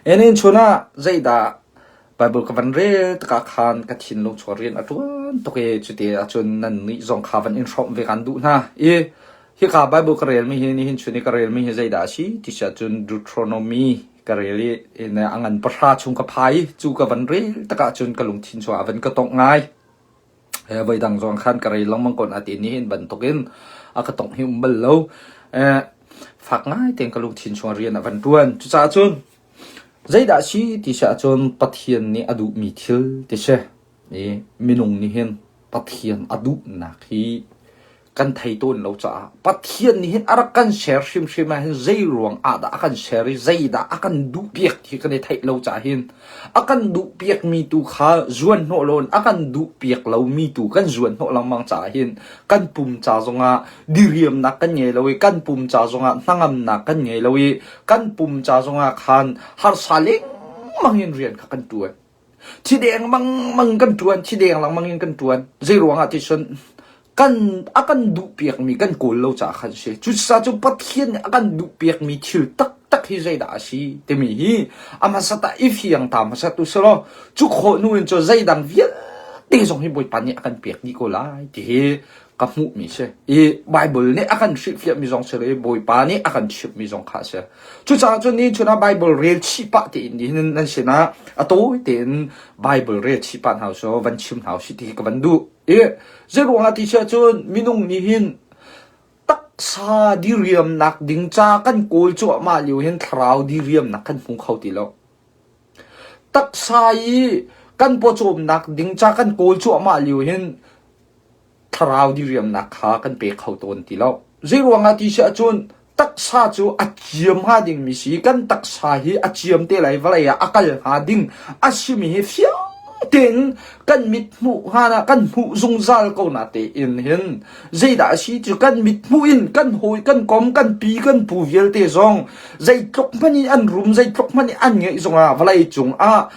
Enen chun ah zeidah Bible ka van rel tikah khan ka thinlung chung rian a ṭuan tuk i cuti ahcun nan nih zong kha van in hrawmh ve kan duh hna. I hika Bible ka relmi hi nihin chun i ka relmi hi zeidah a si ti si ahcun Deuteronomy ka rel i a ngan pahra chung ka phai i cu ka van rel tikah cun ka lungthin chungah a van ka tongh ngai. Voidang zong khan ka rel lengmang ko na ti nihin bantukin a ka tongh hi um bal lo. Fak ngai tein ka lungthin chungah rian a van ṭuan. Cucaah cun Zeidah a si ti si ahcun Pathian nih a duhmi thil ti si. I minung nih hin Pathian a duhnak hi kan thei tawn lo caah Pathian nih hin a rak kan ser hrimhrim ah hin zei ruang ah dah a kan ser i zeidah a kan duhpiak ti kan i theih lo caah hin a kan duhpiakmi tu kha zuan hnawh loin a kan duhpiak lomi tu kan zuan hnawh lengmang caah hin kan pum ca zongah diriamnak kan ngei lo i kan pum ca zongah hnangamnak kan ngei lo i kan pum ca zongah khan harsa lengmang in rian kha kan ṭuan. Thi deng mangmang kan ṭuan, thi deng lengmang in kan ṭuan. Zei ruangah ti cun kan a kan duhpiakmi kan kawl lo caah khan si. Cucaah cu Pathian nih a kan duhpiakmi thil taktak hi zeidah a si timi hi a hmasat ah i fiang ta hmasat u selaw cu khawh hnu in cu zeidang vialte zong hi Bawipa nih a kan pek dih ko lai ti hi ka hmuhmi si. I Bible nih a kan hrilhfiahmi zong si i Bawipa nih a kan chimhmi zong kha a si. Cucaah cun ni chun ah Bible rel chih pah tein nihin nan sinah a tawi tein Bible rel chih pah hna usih van chim hna usih ti hi ka van duh. I zeiruang ah ti si ahcun minung nih hin taksa diriamnak ding ca kan kawl cuahmah lio hin thlarau diriamnak kan hmu kho ti lo. Taksa i kan pawcawmnak ding ca kan kawl cuahmah lio hin thlarau diriamnak kha kan pe kho tawn ti lo. Zeiruangah ti si ahcun taksa cu a ciam hnga dingmi si kan taksa hi a ciam te lai vawlei ah a kal hnga ding a simi hi fiang tein kan mit hmuh hnga na kan hmuh zungzal ko na tein hin zeidah a si cu kan mit hmuh in kan hawi kan kom kan pi kan pu vialte zong zeitluk hmanh in an rum zeitluk hmanh in an ngeih zongah vawlei cung ah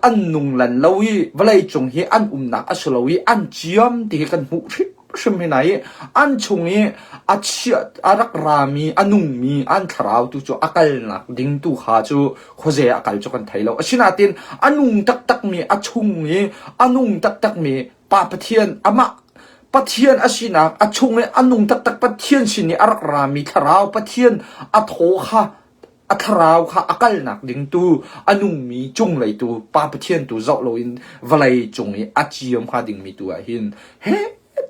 an nung lan lo i vawlei cung hi an umnak a si lo i an ciam ti hi kan hmuh hrimhrim hi na i an chung i a chia a rak rami a nungmi an thlarau tu cu a kalnak ding tu kha cu khuaze a kal cu kan thei lo asinain a nung taktakmi a chung i a nung taktakmi pa Pathian amah Pathian a sinak a chung i a nung taktak Pathian sin i a rak rami thlarau Pathian a thaw kha a thlarau kha a kalnak ding tu a nungmi cunglei tu Pa Pathian tu zoh loin vawlei cung i a ciam hnga dingmi tu ah hin he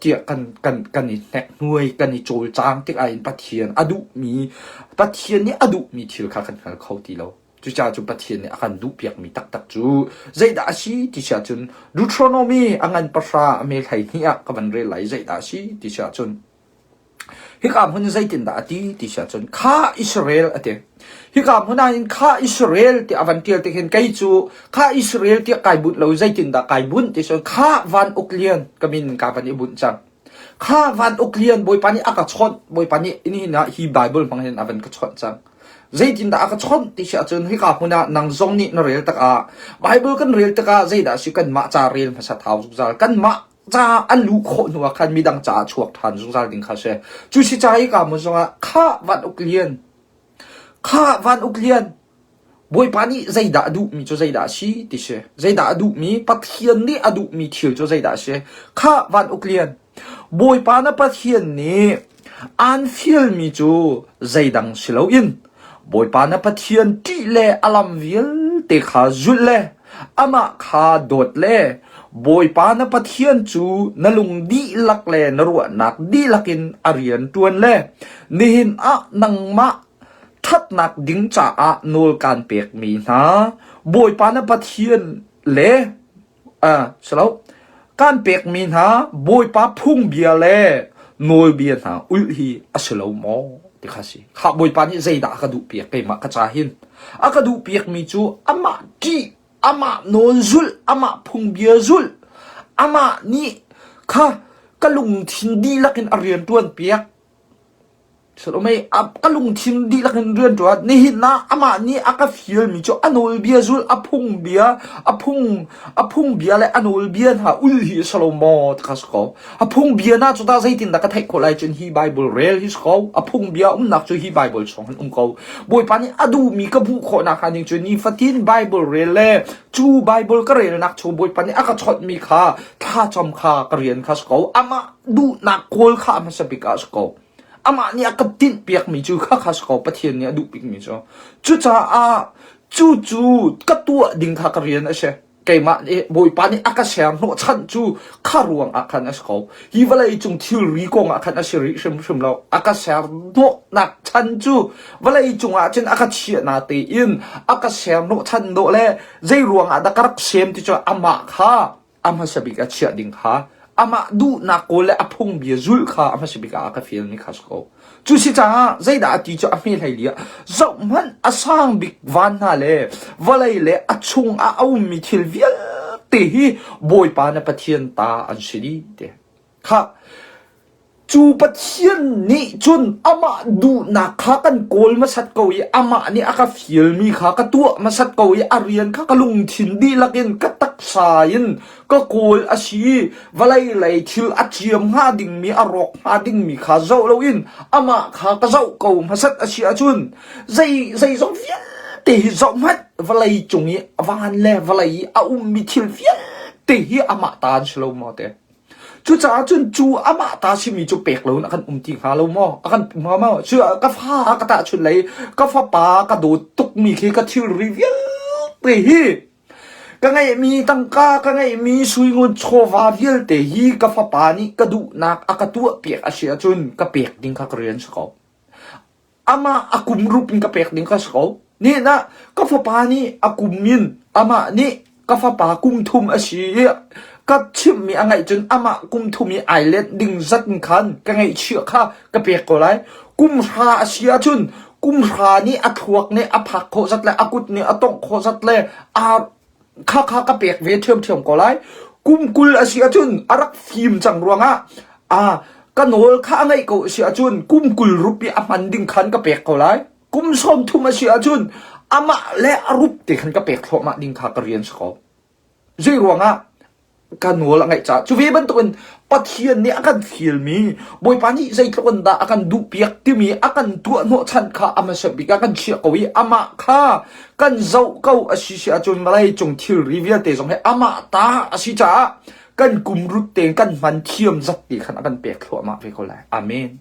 tiah kan kan kan i hnek hnuai kan i cawlcang tik ah hin Pathian a duhmi Pathian nih a duhmi thil kha kan hngal kho ti lo. Cucaah cu Pathian nih a kan duhpiakmi taktak cu zeidah a si ti si ahcun Deuteronomy a ngan pahra a me 12 ah ka van rel lai zeidah a si ti si ahcun Hika hmun zeitindah a ti ti si ahcun kha Israel a ti. Hika hmun ah hin kha Israel tiah a van tial tik hin kei cu kha Israel tiah kai bunh lo zeitindah kai bunh ti si kha Van Uk Lian ka min ka van i bunh cang. Kha Van Uk Lian Bawipa nih a ka chawnh Bawipa nih nihin ah hi Bible hmang hin a van ka chawnh cang. Zeitindah a ka chawnh ti si ahcun hika hmun ah nang zong nih na rel tikah Bible kan rel tikah zeidah a si kanmah ca rel hmasa thau zungzal kanmah ca an luh khawh hnu ah khan midang caah chuak ṭhan zungzal ding kha si. Cu si ca i ka mun zongah kha Van Uk Lian, kha Van Uk Lian, Bawipa nih zeidah a duhmi cu zeidah a si ti si. Zeidah a duhmi, Pathian nih a duhmi thil cu zeidah a si. Kha Van Uk Lian, Bawipa na Pathian nih aan fialmi cu zeidang si loin Bawipa na Pathian ṭih le a lam vialte kha zulh le amah kha dawt le Bawipa na Pathian cu na lung dihlak le na ruahnak dihlak in a rian ṭuan le nihin ah nangmah ṭhatnak ding caah nawl kaan pekmi hna Bawipa na Pathian le uh, silo kaan pekmi hna Bawipa phungbia le nawlbia hna ulh hi a si lo maw ti kha si. Kha Bawipa nih zeidah a ka duhpiak keimah ka ca hin a ka duhpiakmi cu amah ṭih amah nawl zulh amah phungbia zulh amah nih kha ka lungthin dihlak in a rian ṭuan piak. Salome ka lungthin dihlak in rian ṭuan. Nihin ah amah nih a ka fialmi cu a nawlbia zul, a phungbia, a phung, a phungbia le a nawlbia hna ul hi a si lo maw ti kha si ko. A phungbia hna cu tah zeitindah ka theih khawh lai cun hi Bible rel hi si ko. A phungbia umnak cu hi Bible chung hin um ko. Bawipa nih a duhmi ka hmuh khawh nakhnga ding cu nifatin Bible rel le cu Bible ka relnak chung Bawipa nih a ka chawnhmi kha thlacam kha ka rian kha si ko. Amah duhnak kawl kha a hmasa bik ah si ko. Amah nih a ka tinhpiakmi cu khakha si ko Pathian nih a duh bikmi cu. Cucaah cucu ka tuah ding kha ka rian a si. Keimah nih Bawipa nih a ka ser hnawhchanh cu kha ruang ah khan a si ko. Hi vawlei cung thilri kong ah khan a si rih hrimhrim lo. A ka ser hnawhnak chan cu vawlei cung ah cun a ka chiah na tein a ka ser hnawhchan dawh le zei ruang ah dah ka rak sem ti cu amah kha a hmasa bik ah chiah ding kha amah duhnak kawl le a phungbia zulh kha a hmasa bik ah a ka fialmi kha si ko. Cu si caah zeidah a ti cu a hme hlei li ah zohhmanh a sang bik van hna le vawlei le a chung ah a ummi thil vialte hi Bawipa na Pathian ta an si dih ti. Khah Cu Pathian nih cun amah duhnak kha kan kawl hmasat ko i amah nih a ka fialmi kha ka tuah hmasat ko i a rian kha ka lungthin dihlak in ka taksa in ka kawl a si i vawlei lei thil a ciam hnga dingmi a rawk hnga dingmi kha zoh loin amah kha ka zoh ko hmasat a si ahcun zei zeizong vialte hi zoh hmanh vawlei cung i van le vawlei i a ummi thil vialte hi amah ta an si lo maw te? Cucaah cun cu amah ta simi cu pek loin a kan um ti hnga lo maw? A kan um hnga maw? Cu ka fa ka tahchunh lei ka fapa ka dawt tukmi khi ka thilri vialte hi ka ngeihmi tangka ka ngeihmi suingun chawva vialte hi ka fapa nih ka duhnak a ka tuahpiak a si ahcun ka pek ding kha ka rian si ko. Amah a kum rup in ka pek ding ka si ko. Nihin ah ka fapa nih a kum in amah nih ka fapa kum thum a si i ka chimhmi a ngaih cun amah kum thum i ai lenh ding zat in khan ka ngaihchiah kha ka pek ko lai. Kum hra a si ahcun kum hra nih a thluak nih a phak khawh zat le a kut nih a tongh khawh zat le aa khakha ka pek ve ṭhiamṭhiam ko lai. Kum 20 a si ahcun a rak fim cang ruangah a ka nawl kha a ngaih ko a si ahcun kum 20 rup i a hman ding khan ka pek ko lai. Kum 30 a si ahcun amah le a rup te khan ka pek thluahmah ding kha ka rian si ko. Zei ruangah ka nawl a ngaih caah cu ve bantukin Pathian nih a kan fialmi Bawipa nih zeitluk in dah a kan duhpiak timi a kan tuah hnawhchan kha a hmasa bik ah kan chiah ko i amah kha kan zoh ko a si si ahcun vawlei cung thilri vialte zong hi amah ta a si caah kan kum rut tein kan hman thiam zat ti khan a kan pek thluahmah ve ko lai. Amen.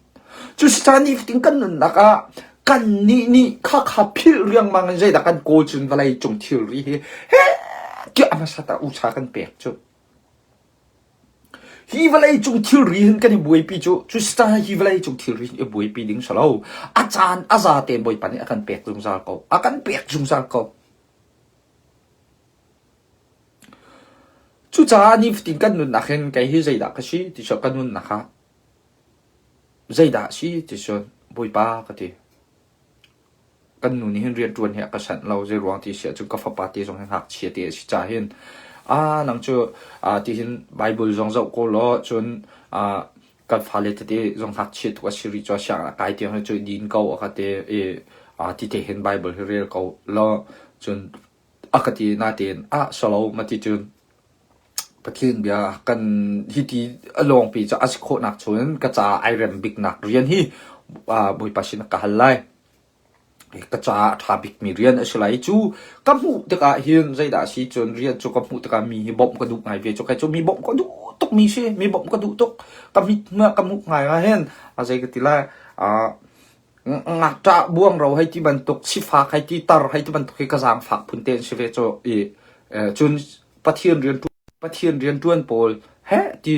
Cu si caah nifatin kan nunnak ah kan nih nih kha kha philh riangmang in zeidah kan kawl cun vawlei cung thilri hi he tiah a hmasat ah ucha kan pek cu. Hi vawlei cung thilri hin kan i buaipi cu cu hi vawlei cung thilri hin i buaipi ding si lo. A caan a za tein Bawipa nih a kan pek zungzal ko. A kan pek zungzal ko. Cucaah nifatin kan nunnak hin kei hi zeidah ka si ti cu ka nunnak ah zeidah a si ti cun Bawipa ka ti. Kan nu nih hin rianṭuan hi a ka sanh lo. Zeiruang ti si ahcun ka fapa te zong hi ngakchia te a si caah hin ah nang cu ah tihin Bible zong zoh ko law cun ah kan fale tete zong ngakchia tuk a si rih cu sianginn a kai tiang hi cu din ko a ka ti i ah ti te hin Bible hi rel ko law cun a ka ti natein ah solo ma ti cun Pathian bia kan hiti a lawngpi cu a si khawhnak chungin ka caah ai rem biknak rian hi Bawipa sin ka hal lai. Ka caah a ṭha bikmi rian a si lai. Cu ka hmuh tikah hin zeidah a si cun rian cu ka hmuh tikah mi hi bawmh ka duh ngai ve cu. Kei cu mi bawmh ka duh tukmi si. Mi bawmh ka duh tuk. Ka mit ka hmuh ngai ah hin a zei ka ti lai. Ngakṭah buangro hei ti bantuk, sifak hei ti, tar hei ti bantuk hi ka zaangfak phun te an si ve cu. I cun Pathian rian Pathian rianṭuan pawl heh ti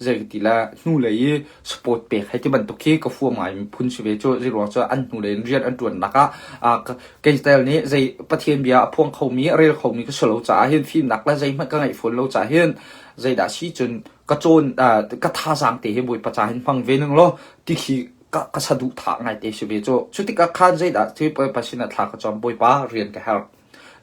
zei ka ti le hnulei i support pek hei ti bantuk khi ka fuam ngaimi phun si ve cu. Zeiruang cu an hnulei in rian an ṭuannak ah kei tel nih zei Pathian bia a phuang khomi a rel khomi ka si lo caah hin fimnak le zeihmanh ka ngeih fawn lo caah hin zeidah si cun ka cawn ka thazaang te hi Bawipa ca hin hmang ve ning law ti khi ka ka saduhthah ngaite si ve cu. Cu tikah khan zeidah cu Bawipa sinah thla ka cam Bawipa rian ka herh.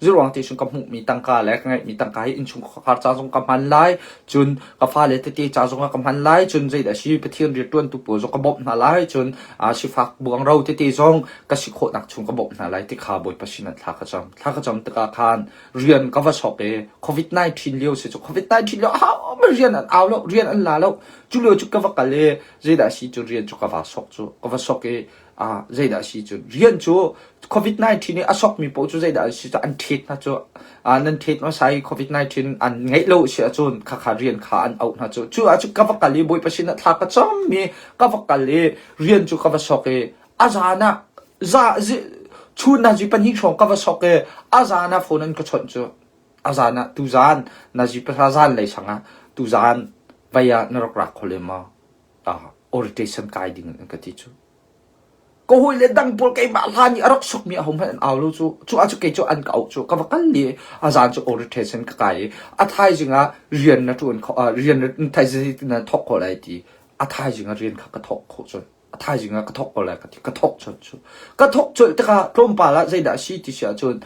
Zeiruang ti cun ka hmuhmi tangka le ka ngeihmi tangka hi innchungkhar ca zong ka hman lai, cun ka fale tete ca zong ah ka hman lai, cun zeidah a si Pathian rianṭuantu pawl zong ka bawmh hna lai, cun sifak buangro tete zong ka si khawhnak chung ka bawmh hna lai ti kha Bawipa sin ah thla ka cam. Thla ka cam tikah khan rian ka va sok i COVID-19 lio si cu COVID-19 lio ahohmanh rian an au lo, rian an la lo. Cu lio cu ka va kal i zeidah a si cu rian cu ka va sok cu ka va sok i ah zeidah a si cu rian cu COVID-19 i a sokmi paoh cu zeidah a si cu an ṭhet hna cu nan ṭhet hmasa i COVID-19 an ngeih lo si ahcun khakha rian kha an auh hna cu cu ah cu ka va kal i Bawipa sinah thla ka cam i ka va kal i rian cu ka va sok i a zan ah za chun nazi pahnih hrawng ka va sok i a zan ah phone an ka chawnh cu a zan ah tuzan nazi pahra zan lei sang ah tuzan vai ah na rak rak kho le maw orientation kai ding an ka ti cu ka hawile dang pawl keimah hlan i a rak sukmi ahohmanh an au lo cu cu ah cu kei cu an ka auh cu ka va kal i a zan cu orientation ka kai i a thaizing ah rian na ṭuan kho rian na thaizing na thawk ko lai ti a thaizing ah rian kha ka thawk khawh cun a thaizing ah ka thawk ko lai ka ti ka thawk cun cu ka thawk colh tikah tlawmpal ah zeidah a si ti si ahcun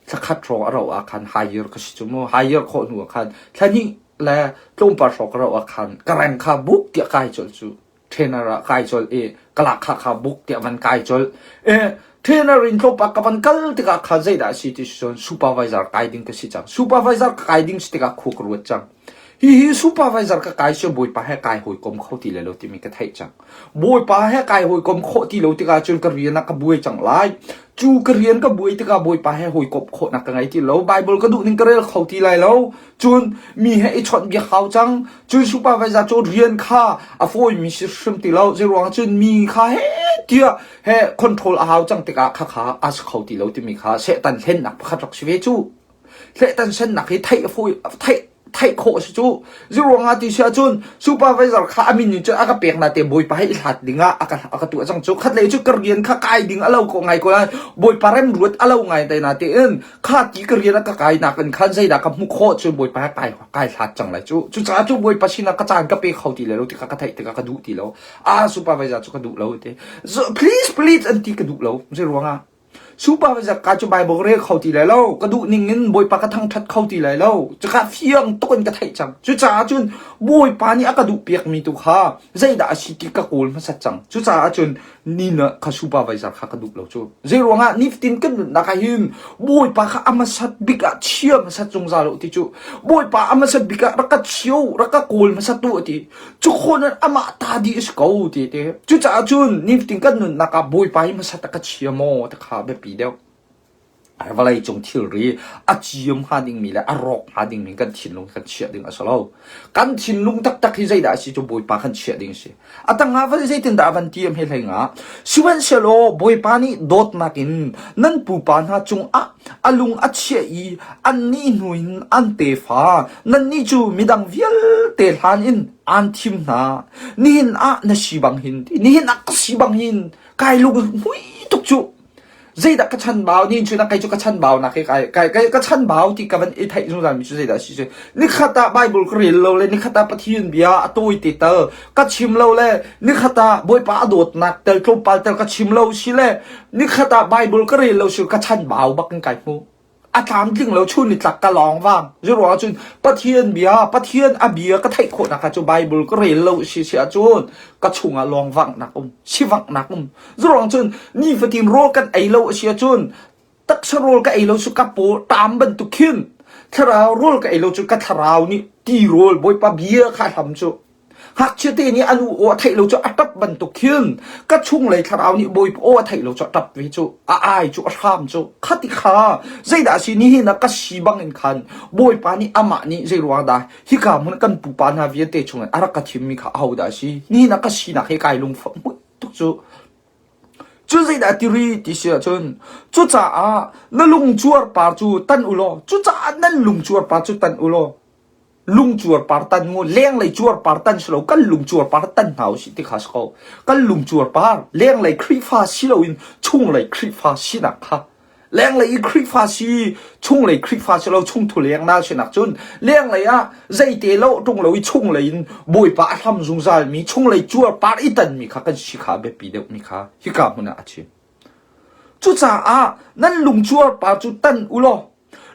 thla khat hrawng a rauh ah khan hire ka si cu mu hire khawh hnu ah khan thla hnih le tlawmpal hrawng ka rauh ah khan ka reng kha buk tiah kai colh cu trainer ah kai colh i ka lak kha kha buk tiah van kai colh e trainer in tlawmpal ka van kal tikah khan zeidah a si ti si cun supervisor kai ding ka si cang supervisor ka kai ding si tikah khua ka ruat cang Hihi supervisor ka kai si Bawipa he kai hawikom kho ti lai lo timi ka theih cang. Bawipa he kai hawikom khawh ti lo tikah cun ka rian ah ka buai cang lai. Cu ka rian ka buai tikah Bawipa he hawikom khawhnak ka ngei ti lo. Bible ka duh ning ka rel kho ti lai lo. Cun mi he i chawnh biak hau cang. Cun supervisor cu rian kha a fawimi si hrim ti lo. Zeiruang cun mi kha he tiah he control a hau cang tikah khakha a si kho ti lo timi kha Satan hlennak pakhat rak si ve cu. Hlehtan sennak hi theih a fawi theih theih khawh a si cu. Ziruangah ti si ahcun supervisor kha a min in cun a ka pek na te bawipa hi i hlat ding ah a ka a ka tuah cang cu. Khatlei cu ka rian kha kai ding a lo ko ngai ko nain bawipa remruat a lo ngai te na tein kha ti ka rian a ka kai nak in khan zeidah ka hmuh khawh cu bawipa he kai kai hlat cang lai cu. Cucaah cu bawipa sinah ka caan ka pe kho ti le lo ti kha ka theih tikah ka duh ti lo. Ah supervisor cu ka duh lo ti. Please please an ti ka duh lo. Zeiruangah Supervisor ka cu Bible rel kho ti lai lo. Ka duh ning in Bawipa ka thangṭhat kho ti lai lo. Cuka fiang tuk in ka theih cang. Cucaah cun Bawipa nih a ka duh piakmi tu kha zeidah a si ti ka kawl hmasat cang. Cucaah cun ni na kha supervisor kha ka duh lo cu. Zeiruangah nifatin kan nunnak ah hin Bawipa kha a hmasat bik ah chia hmasat zungzal u ti cu. Bawipa a hmasat bik ah rak ka chio, rak ka kawl hmasat tu a ti. Cu khon in amah ta dih a si ko ti te. Cucaah cun nifatin kan nunnak ah Bawipa hi hmasat a ka chia maw ti kha biapi deuh. Vawlei cung thilri a ciam hnga dingmi le a rawk hnga dingmi kan thinlung kan chiah ding a si lo. Kan thinlung taktak hi zeidah a si cu Bawipa kan chiah ding a si. A tangah van zeitindah a van ti am he hlei nga. Sihmanhsehlaw Bawipa nih dawtnak in nan pupa hna cungah a lung a chiah i annih hnu in an tefa nannih cu midang vialte hlan in aan thim hna nihin ah na si bang hin nihin ah ka si bang hin kai lung hmui tuk cu zeidah ka chanbau ni cu na kai cu ka chanbau nak kai kai kai ka chanbau ti ka van i theih zungzal mi cu zeidah si cu nikhat ah bible ka rel lo le nikhat ah pathian bia a tawi te tal ka chim lo le nikhat ah bawipa a dawtnak tel tlawmpal tel ka chim lo si le Nikhat ah Bible ka rel lo si ka chan bau bak in kai hmu. A tlamtling lo chun ni tlak ka lawng vang. Ziruang cun Pathian bia, Pathian a bia ka theih khawh nak ah cu Bible ka rel lo si si ahcun ka chungah lawng vang nak um, sivangh nak um. Ziruang cun nifatin rawl kan ei lo a si ahcun taksa rawl ka ei lo su ka paw tam bantuk khin thlarau rawl ka ei lo cu ka thlarau nih ti rawl Bawipa bia kha hlam cu Ngakchia te nih a nu aw a theih lo cu a ṭap bantuk khin ka chunglei thlarau nih Bawipa aw a theih lo cu a ṭap ve cu a ai cu a hram cu khati kha zeidah a si nihin ah ka si bangin khan Bawipa nih amah nih zei ruang dah hika hmun kan pupa hna vialte chungin a rak ka thimmi kha ahodah a si nihin ah ka sinak he kai lungfah tuk cu Cu zeidah ti ri ti si ahcun cucaah na lung cuarpar cu tan u law cucaah nan lung cuarpar cu tan u law lung cuarpar tan mu lenglei cuarpar tan si lo kan lung cuarpar tan hna usih ti kha si ko kan lung cuarpar lenglei Khrihfa si loin chunglei Khrihfa sinak kha lenglei i Khrihfa si chunglei Khrihfa si lo chungthu leng na sinak cun lenglei ah zeite lo ṭung lo i chunglei in Bawipa a hlam zungzal mi chunglei cuarpar i tan mi kha kan si kha a biapi deuh mi kha hika hmun ah a chim. Cucaah nan lungcuarpa cu tan u law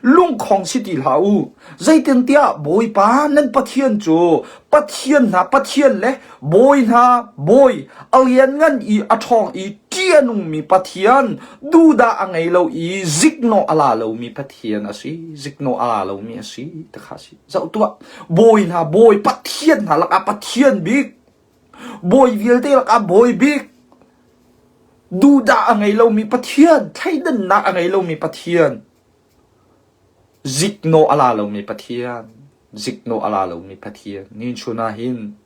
lungkhong si ti hlah u. Zeitintiah Bawipa nan Pathian cu Pathian hna Pathian le Bawi hna Bawi, a lianngan i a ṭhawng i ṭih a nungmi Pathian, duhdah a ngei lo i ziknawh a la lomi Pathian a si, ziknawh a la lomi a si, ti kha a si. Zoh tuah, Bawi hna Bawi, Pathian hna lakah Pathian bik, Bawi vialte lakah Bawi bik, duhdah a ngei lomi Pathian, thleidannak a ngei lomi Pathian, ziknawh a la lomi Pathian, ziknawh a la lomi Pathian. Ni chun ah hin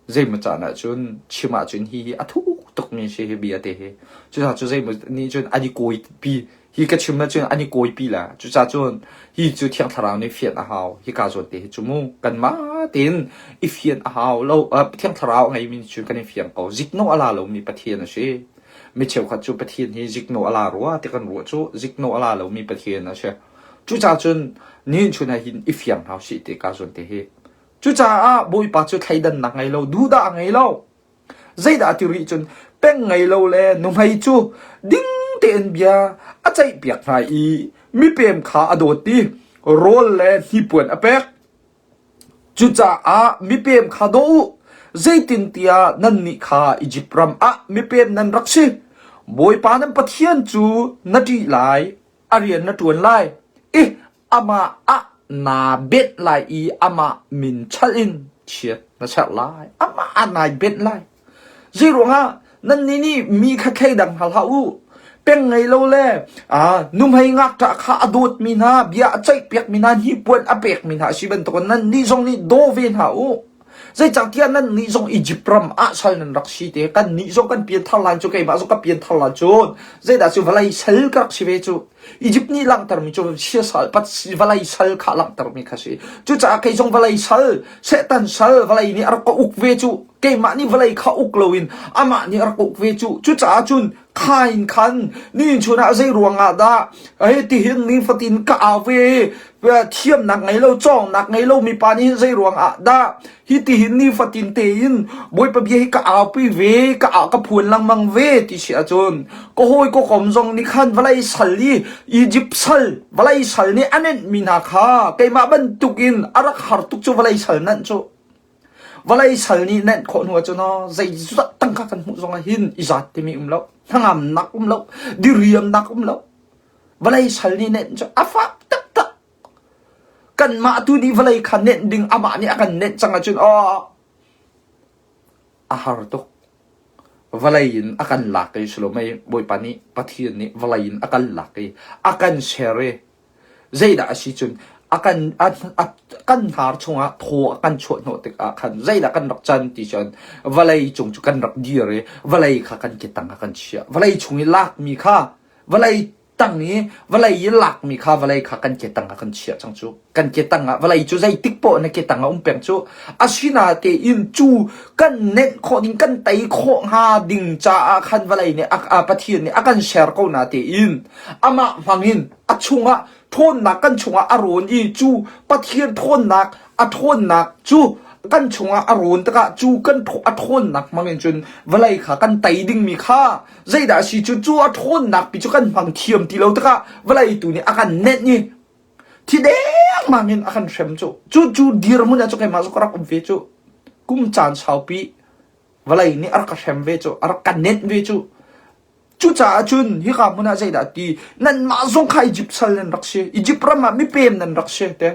zeimaw caan ahcun chim ahcun hi hi a thuk tukmi si hi bia te hi. Cucaah cu zeimaw nih cun an i kawipi hi ka chim ahcun an i kawipi la. Cucaah cun hi cu Thiang Thlarau nih fian a hau. Hika zawn te hi cu mu kanmah tein i fian a hau lo. Thiang Thlarau a ngeimi nih cun kan i fiang ko. Ziknawh a la lomi Pathian a si. Mi cheukhat cu Pathian hi ziknawh a la rua ti kan ruah cu ziknawh a la lomi Pathian a si. Cucaah cun nihin chun ah hin i fiang hna usih ti ka zawn te hi. Cucaah Bawipa cu thleidannak ngei lo, duhdah a ngei lo. Zeidah a ti rih cun peng ngei lo le nuhmei cu ding tein bia a ceihpiak hna i mipem kha a dawt i rawl le hnipuan a pek. Cucaah mipem kha daw u, zeitintiah nannih kha Izipt ram ah mipem nan rak si. Bawipa nan Pathian cu na ṭih lai, a rian na ṭuan lai i amah ah naa benh lai i amah min chalh in chiat na serh lai. Amah ah nai benh lai. Zeiruangah nannih nih mi kha thleidang hna hlah u. Peng ngei lo le nuhmei ngakṭah kha a dawtmi hna, bia a ceihpiakmi hna, hnipuan a pekmi hna a si bantukin nannih zong nih daw ve hna u. Zeicahtiah nannih zong Izipt ram ah sal nan rak si te, kannih zong kan pianthar lan cu keimah zong ka pianthar lan cun zeidah cu vawlei sal ka rak si ve cu. Izipt nih langhtermi cu siasal vawlei sal kha langhtermi kha si. Cucaah kei zong vawlei sal, Satan sal vawlei nih a rak ka uk ve cu. Keimah nih vawlei kha uk loin amah nih a rak uk ve cu. Cucaah cun kha in khan nihin chun ah zei ruangah dah hei tihin nifatin ka au ve thiamnak ngei lo cawngnak ngei lo mipa nih zei ruangah dah hi tihin nifatin tein Bawipa bia hi ka aupi ve ka ka phuan lengmang ve ti si ahcun ka hawi ka kom zong nih khan vawlei sal i Egypt sal vawlei sal nih a nenhmi hna kha keimah bantukin a rak har tuk cu vawlei sal nanh cu Vawlei sal nih nenh khawh hnu ahcun zeizat tangka kan hmuh zongah hin i zat timi um lo, hnangamnak um lo, diriamnak um lo. Vawlei sal nih nenh cu a fak taktak. Kanmah tu nih vawlei kha nenh ding amah nih a kan nenh cang ahcun aw a har tuk. Vawlei in a kan lak i si lo mei Bawipa nih Pathian nih vawlei in a kan lak i a kan ser i Zeidah a si cun a kan a, a, kan hnar chungah thaw a kan chuah hnawh tikah khan zeidah kan rak can ti cun vawlei cung cu kan rak dir i vawlei kha kan ke tang ah kan chiah. Vawlei chung i lakmi kha vawlei tang i vawlei i lakmi kha vawlei kha kan ke tang ah kan chiah cang cu. Kan ke tang ah vawlei cu zeitik poah na ke tang ah um peng cu. Asinatein cu kan nenh khawh ding kan tei khawh hnga ding caah khan vawlei nih a, a Pathian nih a kan ser ko na tein amah hmangin a chungah ṭhawnnak kan chungah a rawn i cu Pathian ṭhawnnak a ṭhawnnak cu kan chungah a rawn tikah cu kan a ṭhawnnak hmangin cun vawlei kha kan tei dingmi kha zeidah a si cu cu a ṭhawnnak pi cu kan hmang thiam ti lo tikah vawlei tu nih a kan nenh i thi dengmang in a kan hrem cu cu cu dirhmun ah cu keimah cu ka rak um ve cu kum caan saupi vawlei nih a rak ka hrem ve cu a rak ka nenh ve cu Cucaah cun hika hmun ah zeidah ti nanmah zong kha Izipt sal nan rak si. Izipt ram ah mipem nan rak si te.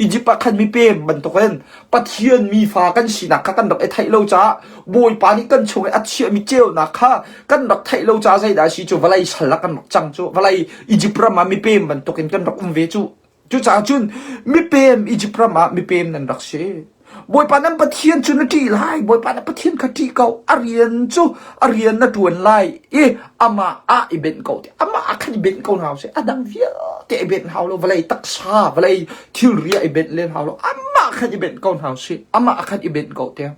Izipt ah khan mipem bantukin Pathian mifa kan sinak kha kan rak i theih lo caah Bawipa nih kan chung i a chiahmi ceunak kha kan rak theih lo caah zeidah a si cu vawlei sal ah kan rak cang cu vawlei Izipt ram ah mipem bantukin kan rak um ve cu. Cucaah cun mipem Izipt ram ah mipem nan rak si. Bawipa nan Pathian cu na ṭih lai. Bawipa na Pathian kha ṭih ko. A rian cu a rian na ṭuan lai i amah ah i benh ko. Amah ah khan i benh ko hna usih. A dang vialte i benh hau lo. Vawlei taksa, vawlei thilri ah i benh len hau lo. Amah khan i benh ko hna usih. Amah ah khan i benh ko tiang.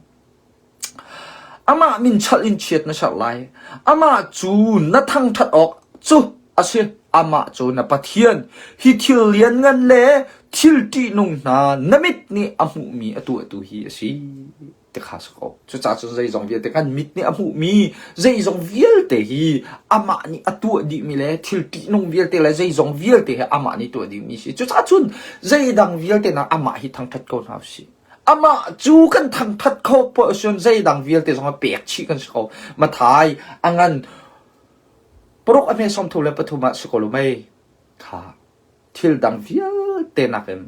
Amah min chalh in chiat na serh lai. Amah cu na thangṭhat awk cu a si. Amah cu na Pathian. Hi thil lianngan le thil ṭihnung hna na mit nih a hmuhmi a tuahtu hi a si. Ti kha si ko. Cucaah cun zeizong vialte kan mit nih a hmuhmi zeizong vialte hi amah nih a tuah dihmi le thil ṭihnung vialte le zeizong vialte hi amah nih tuah dihmi si. Cucaah cun zeidang vialte nak amah hi thangṭhat ko hna usih. Amah cu kan thangṭhat kho poah cun zeidang vialte zong a pek chih kan si ko. Mathai a ngan paruk a hme 33 ah si ko lo mei kha Thil dang vialte nakin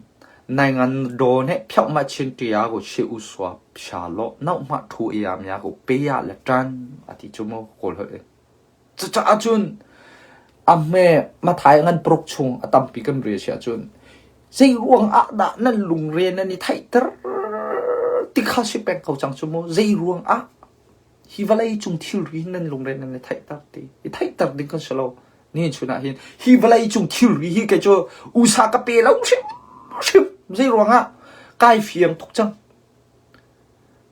nai ngan daw nih phyohmah chin ṭia ku shi u sua sha law nauhmah ṭhu ia mya ku pe ya le ṭan a ti cu mu Kawl holh in. Cucaah cun a hme mathai ngan paruk chung a tampi kan rel si ahcun zei ruang ah dah nan lungre nan i theihter ti kha si peng ko cang cu mu zei ruang ah hi vawlei cung thilri nan lungre nan i theihter ti i theihter ding kan si lo ni chun ah hin hi vawlei cung thilri hi kei cu usa ka pe lo hrim hrim zei ruangah kai fiang tuk cang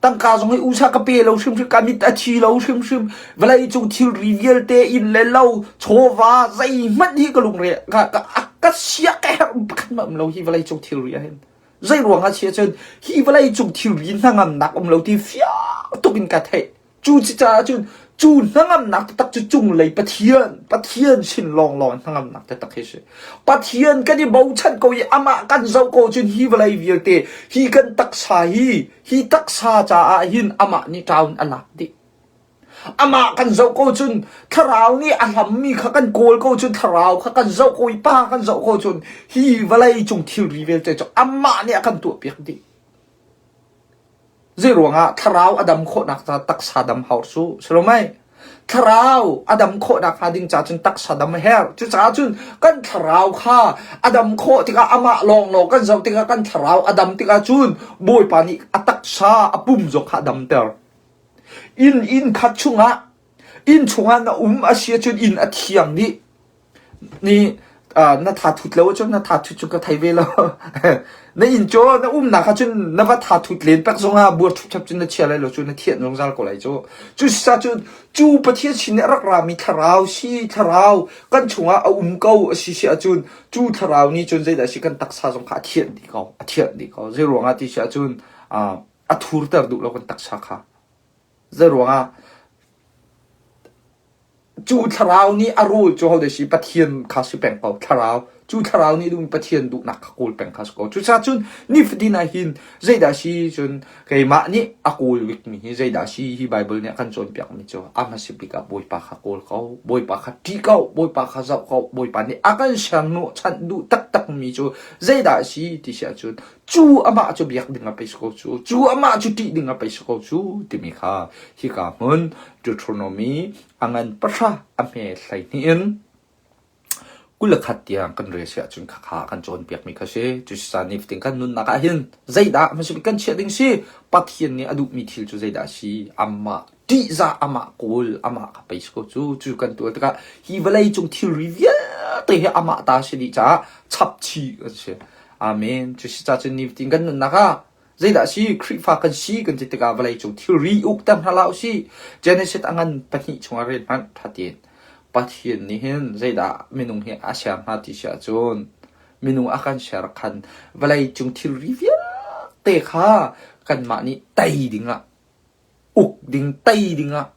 tangka zong hi usa ka pe lo hrim hrim ka mit a thi lo hrim hrim vawlei cung thilri vialte inn le lo chawva zeihmanh hi ka lungre ka ka ka sia ka herh pakhat ma um lo hi vawlei cung thilri ah hin Zei ruangah si ahcun hi vawlei cung thilri hnangamnak um lo ti fiang tuk in ka theih. Cu caah cun cu hnangamnak taktak cu cunglei Pathian, Pathian sin lawnglawng hnangamnak taktak hi si. Pathian kan i bochan ko i amah kan zoh ko cun hi vawlei vialte hi kan taksa hi hi taksa caah hin amah nih ṭaun a lak dih. Amah kan zoh ko cun thlarau nih a hlammi kha kan kawl ko cun thlarau kha kan zoh ko i pa kan zoh ko cun hi vawlei cung thilri vialte cu amah nih a kan tuahpiak dih. Zei ruangah thlarau a dam khawhnak ca taksa dam hau su si lo mei? Thlarau a dam khawhnak hnga ding ca cun taksa dam a herh. Cucaah cun kan thlarau kha a dam khawh tikah amah lawnglawng kan zoh tikah kan thlarau a dam tikah cun Bawipa nih a taksa a pum zong kha a damter. Inn inn khat chungah inn chungah na um a si ahcun inn a thiang dih. Ni na tha thut lo ahcun na tha thut cu ka thei ve lo. na inn cu na umnak ahcun na va tha thut len pek zongah buar thupthap cun na chia lai lo cu na thianh zungzal ko lai cu. Cu sa cu cu Pathian sin i a rak rami thlarau si thlarau kan chungah a um ko a si si ahcun cu thlarau nih cun zeidah si kan taksa zong kha a thianh dih ko a thianh dih ko. Zei ruangah ti si ahcun a thurter duh lo kan taksa kha. Zeiruangah cu thlarau nih a rawl cu hodah si Pathian kha si peng ko thlarau cu thlarau nih duhmi Pathian duhnak kha kawl peng kha si ko cucaah cun nifatin ah hin zeidah si cun keimah nih a kawl bikmi hi zeidah si hi Bible nih a kan cawnpiakmi cu a hmasa bik ah Bawipa kha kawl ko Bawipa kha ṭih ko Bawipa kha zoh ko Bawipa nih a kan sernu chanh duh taktakmi cu zeidah si ti si ahcun cu amah cu biak ding a pei si ko cu cu amah cu ṭih ding a pei si ko cu timi kha hika hmun Deuteronomy a ngan pahra a hme 12 in 21 tiang kan rel si ahcun khakha kan cawnpiakmi kha si. Cucaah nifatin kan nunnak ah hin zeidah hmasabik kan chiah ding si? Pathian nih a duhmi thil cu zeidah a si? Amah ṭihzah, amah kawl, amah kha pei si ko cu. Cu kan tuah tikah hi vawlei cung thilri vialte hi amah ta si dih caah chapchih kan si. Amen. Cusicaah cun nifatin kan nunnak ah zeidah si Khrihfa kan si kan ti tikah vawleicung thilri ukter hna hlah usih. Genesis a ngan pahnih chungah rel hmanh ṭha tein Pathian nih hin zeidah minung hi a ser hna ti si ahcun minung a kan ser khan vawleicung thilri vialte kha kanmah nih tei dingah uk ding tei dingah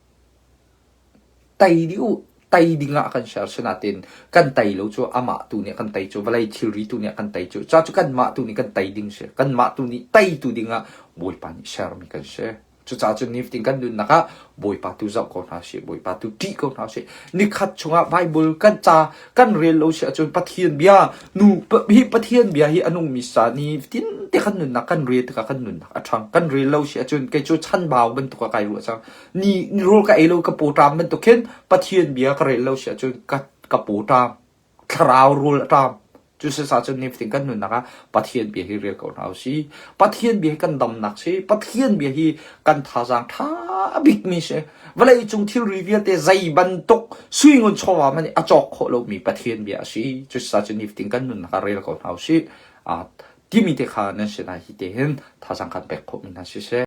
tei dih u tei dingah a kan ser sinain kan tei lo cu amah tu nih a kan tei cu vawlei thilri tu nih a kan tei cu ca cu kanmah tu nih kan tei ding si kanmah tu nih teitu dingah Bawipa nih sermi kan si cucaah cun nifatin kan nunnak ah Bawipa tu zoh ko hna sih Bawipa tu ṭih ko hna sih nikhat chungah Bible kan ca kan rel lo si ahcun Pathian bia nu hi Pathian bia hi a nungmi sa nifatin te kan nunnak kan rel tikah kan nunnak a ṭhang kan rel lo si ahcun kei cu chanbau bantuk ah kai ruah cang ni rawl ka ei lo ka pawṭam bantuk khin Pathian bia ka rel lo si ahcun ka ka pawṭam thlarau rawl a ṭam cu sasa cun nifatin kan nunnak ah Pathian bia hi rel ko hna usih Pathian bia hi kan damnak si Pathian bia hi kan thazaang ṭha bikmi si vawlei cung thilri vialte zei bantuk sui ngun chawva hmanh nih a cawk khawh lomi Pathian bia a si cu sasa cun nifatin kan nunnak ah rel ko hna usih timi te kha nan sinah hi te hin thazaang kan pek khawhmi hna siseh.